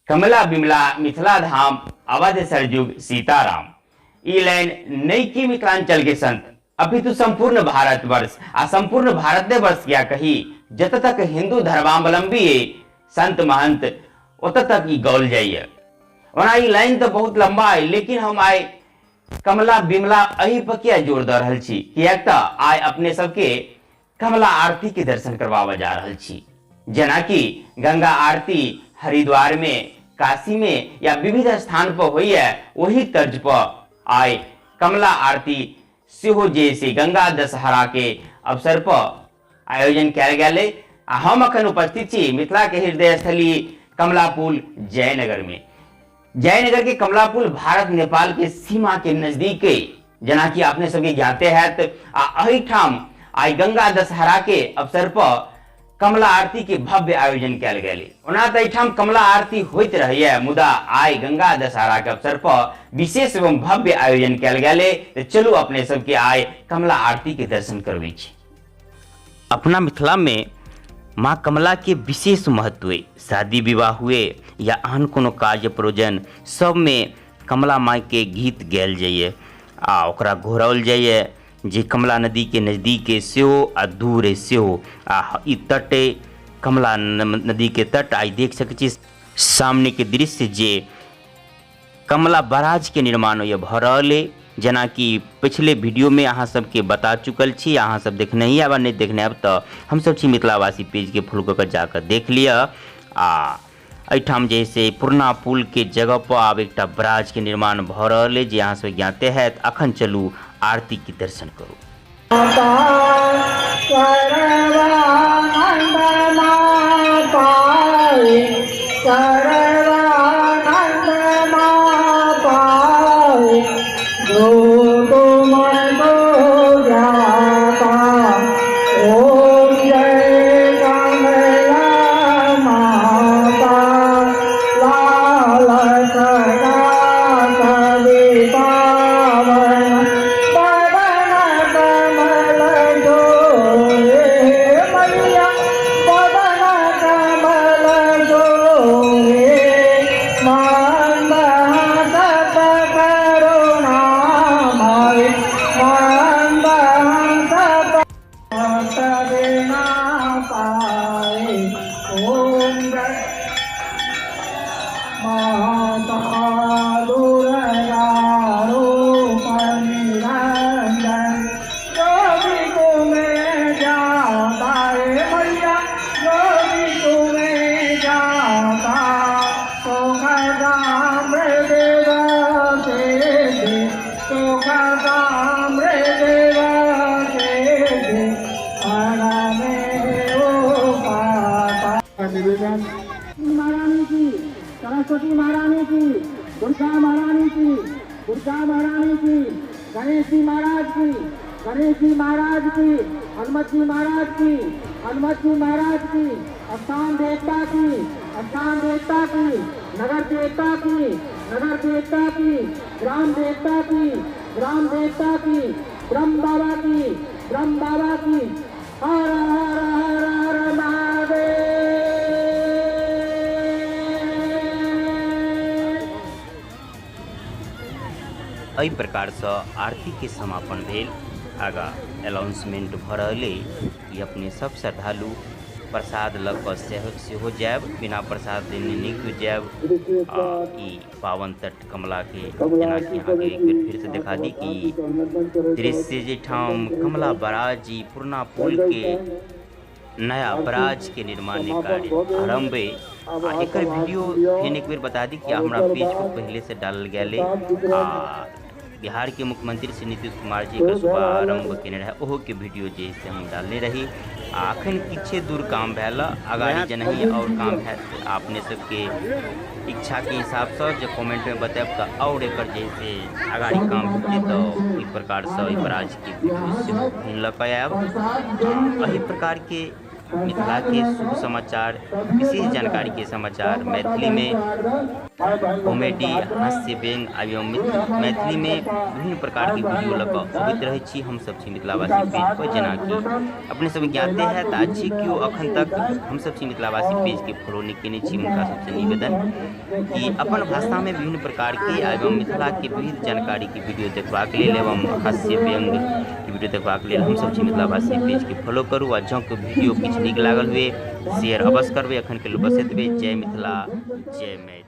कमला बिमला मिथिला धाम अवध सरजुग सीताराम। ई line नहि कि मिथिलांचल के संत अपितु संपूर्ण भारतवर्ष आ संपूर्ण भारते वर्ष किया कही, जत तक हिंदू धर्मावलंबी संत महंत ओत तक ई गौल जाइए। ओना ई लाइन तऽ बहुत लंबा अइ, लेकिन हम आइ कमला बिमला एहि पर किया जोर दऽ रहल छी, किएक तऽ आइ अपने सबके कमला आरती के दर्शन करवाबऽ जा रहल छी। जेनाकि गंगा आरती हरिद्वार में, काशी में या विविध स्थान पर होइए, ओही तर्ज पर आइ कमला आरती सेहो जे से गंगा दशहरा के अवसर पर आयोजन कयल गेल अइ। आ हम अखन उपस्थित छी मिथिला के हृदय स्थली कमला पुल जयनगर में। जयनगर के कमला पुल भारत नेपाल के सीमा के नजदीक अइ, जेनाकि अपने सबके ज्ञाते हैत। आ एहिठाम आइ गंगा दशहरा के अवसर पर कमला आरती के भव्य आयोजन कयल गेल। ओना तऽ एहिठाम कमला आरती होइत रहैए, मुदा आइ गंगा दशहरा के अवसर पर विशेष एवं भव्य आयोजन कयल गेल। तऽ चलू अपने सबके आइ कमला आरती के दर्शन करबै छी। अपना मिथिला में माँ कमला के विशेष महत्व अइ। शादी विवाह हुए या आन कोनो कार्य प्रयोजन, सब में कमला माँ के गीत गायल जाइए आ ओकरा घोराओल जाइए, जे कमला नदी के नजदीक अइ सेहो आ दूर अइ सेहो। आ ई तट अइ कमला नदी के तट। आइ देख सकै छी सामने के दृश्य जे कमला बराज के निर्माण होइए भऽ रहल अइ। जेनाकि पिछले वीडियोमे अहाँ सबके बता चुकल छी, अहाँ सब देखने ही आयब, आ नहि देखने आयब तऽ हमसब छी मिथिलावासी पेजके फॉलो कऽ कऽ जाकऽ देख लिअ। आ एहिठाम जे से पुरना पुलके जगह पर आब एकटा बराजके निर्माण भऽ रहल अइ, जे अहाँ सब ज्ञाते हैत। अखन चलू आरतीके दर्शन करू। महारानी की, सरस्वती महारानी की, दुर्गा महारानी की, दुर्गा महारानी की, गणेश जी महाराज की, गणेश जी महाराज की, हनुमत जी महाराज की, हनुमत जी महाराज की, स्थान देवता की, स्थान देवता की, नगर देवता की, नगर देवता की, ग्राम देवता की, ग्राम देवता की, ब्रह्म बाबा की, ब्रह्म बाबा की, हर हर हर हर महादेव। एहि प्रकारसँ आरतीके समापन भेल। आगाँ अनाउंसमेंट भऽ रहल अइ कि अपने सब श्रद्धालु प्रसाद लऽ कऽ सेहो जायब, बिना प्रसाद लेने नहि केओ जायब। आ ई पावन तट कमलाके जेनाकि अहाँके एक बेर फेरसँ देखा दी कि दृश्य जाहिठाम कमला बराज ई पुरना पुलके नया बराज के निर्माण कार्य आरम्भ अइ। आ एकर वीडियो फेर एक बेर बता दी कि हमरा पेज पर पहले से डालल गेल अइ। आ बिहार के मुख्यमंत्री श्री नीतीश कुमार जी एकर शुभारंभ केने रहे, ओहो के वीडियो जे से हम डालने रही। आ अखन किछे दूर काम भेल, अगाड़ी जेनाही और काम हैत अपने सबके इच्छा के हिसाब से जे कमेंट में बतायब तऽ और एकर जे से अगाड़ी काम हेतै तऽ ओहि प्रकार से एहि बराज के वीडियो सेहो फेर लऽ कऽ आयब। एहि प्रकार के मिथिला के शुभ समाचार, विशेष जानकारी के समाचार, मैथिली में कॉमेडी, हास्य व्यंग एवं मैथिली में विभिन्न प्रकार के वीडियो लऽ कऽ अबैत रहै छी हमसब छी मिथिलावासी पेज पर। जेनाकि अपने सब ज्ञाते है तऽ अछि केओ अखन तक हमसब छी मिथिलावासी पेज के फॉलो नहि केने छी, हुनका सबसँ निवेदन कि अपन भाषा में विभिन्न प्रकार के एवं मिथिला के विविध जानकारी के वीडियो देखबाक लेल एवं हास्य व्यंग के वीडियो देखबाक लेल हमसब छी मिथिलावासी पेज के फॉलो करू आ जँ केओ वीडियो किछु नीक लागल हुए शेयर अवश्य करबै। अखन के लेल बस एतबे। जय मिथिला, जय मैथिली।